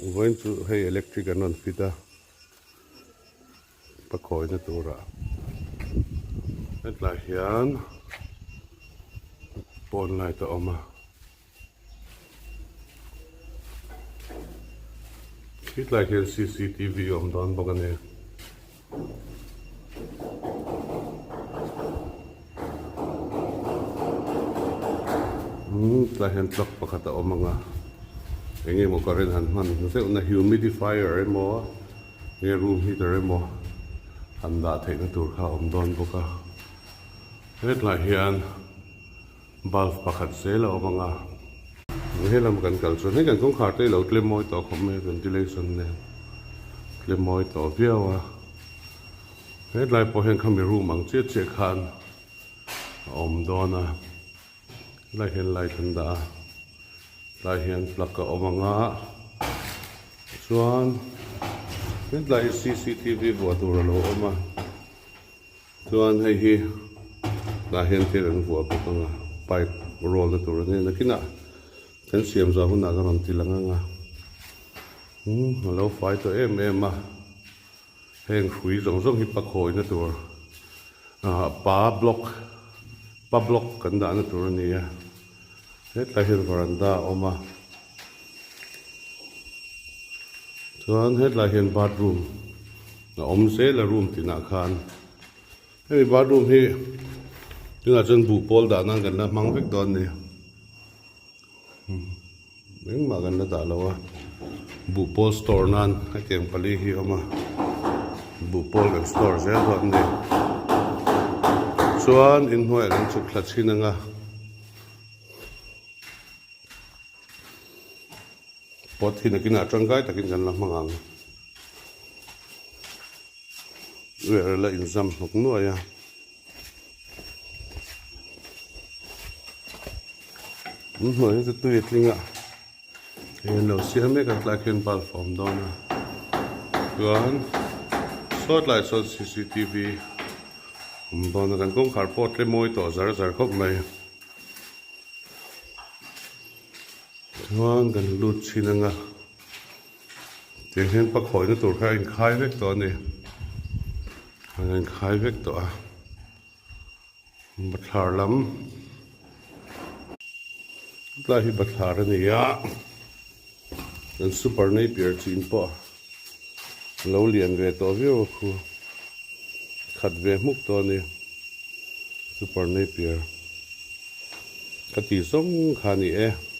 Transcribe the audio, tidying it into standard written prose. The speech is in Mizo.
Vawiin chu hei electric an rawn fit a pakhawina turah hetlai hian pawn light a awm a. Hetlai hian cctv a awm dawn bawk a ni. Umm tlai hian truck pakhat a awm ang a eng emaw current han hman zeuh na humidifier emaw nge room heater emaw han dah theihna tur kha a awm dawn bawk a hetlai hian bulb pakhat zel a awm ang a helam kan kal chuan hei kan kawngkhar te hi lo tlem mawi tawh khawp mai a ventilation nen tlem mawi tawh viau a hetlai pawh hian khami room ang chiah chiah khan a awm dawn a helai hian light an dah a tlai hian plug a awm ang a chuan hetlai hi cctv vuah tur a lo awm a chuan hei hi tah hian thil an vuah bawk ang a pipe roll na tur a ni a nakinah kan siam zawh hunah ka rawn ti lang ang a umm a lo fai tawh em em a. Heng hrui zawng zawng hi pakhawina tur ah pa block pa block kan dahna tur a ni a hetlai hian varanda a awm a chuan hetlai hian bathroom a awm zel a room tinah khan hemi bathroom hi tunah chuan buhpawl dah nan kan la hmang vek dawn a ni. Engmah kan la dah lo a, buhpawl store nan hetiang pali hi a awm a, buhpawl kan store zel dawn a ni. Chuan inhnuaiah kan chhuk thla chhin ang a, pot hi nakinah tangkai takin kan la hmang ang. Uiah la inzam hnawk nuai a. An hnuai hi chu tui a tling a hei an lo siam mek a tlai khian bulb a awm dawn a chuan saw tlai sawn cctv awm dawn a kan kawngkhar pawh a tle mawi tawh zar zar khawp mai chuan kan lut chhin ang a tiang hian pakhawina tur kha a inkhai vek tawh a ni a inkhai vek tawh a. Bathlar lam tlai hi bathlar a ni a kan super napier chin pawh a lo lian ve tawh viau a khu khat ve hmuk tawh a ni super napier ka tih zawng kha a ni e.